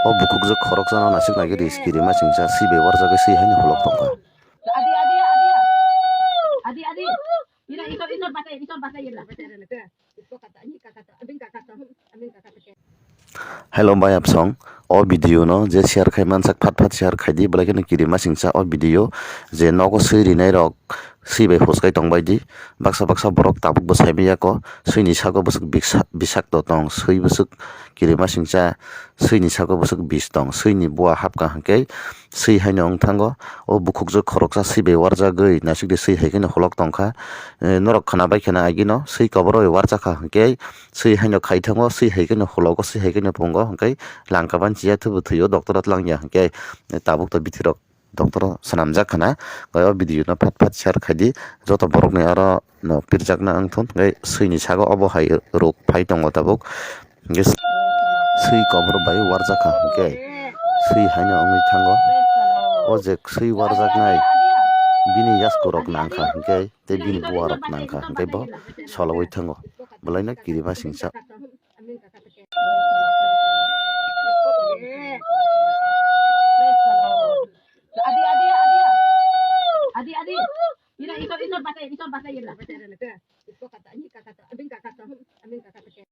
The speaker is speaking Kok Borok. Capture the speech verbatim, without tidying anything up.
O bukhukjwk khoroksano nasik naiwi ris kirima singcha swi bai warjagwi swi haino holok tongkha. Adi, adi, adi. Adi, adi. Ira, isor, isor, bata, isor, bata, ira. Hello, bai apsong. O video no je share khai mansak, phat phat share khai di, belai kheno kirima singcha o video je nogo swi rinai rok swi bai phuskai tong bai di. Baksa baksa borok tabuk bo sai manya ko, swi ni sago bwswk biksa-, bisakto tong, swi bwswk kirima singcha, swi ni sago bwswk bis tong, swi ni bua hapkha hwnkhe swi haino wng thango. O bukhukjwk khoroksa swi bai warjagwi naisik de swi hai kheno holok tongkha. Eh, norok khwna bai kheno agino swi kobor bai warjakha hwnkhe swi haino khai thango, swi hai kheno hologo, swi hai kheno pungo hwnkhe langka ban chiya thubu thwio doctor o twlang ya hwnkhe tabuk to bithi rok doctor o swnamjak khwna. Gai o video no phat phat share khai di, joto borok ni aro no pirjakna wng thun hwnkhe swi ni sago obo hai rok phai tongo tabuk. Hwnkhe swi kobor bai warjakha hwnkhe swi haino wngwi thango. O je swi warjaknai bini yasku rok nangkha hwnkhe tei bini bua rok nangkha hwnkhe bo sologwi thango. Belaino kirima singcha.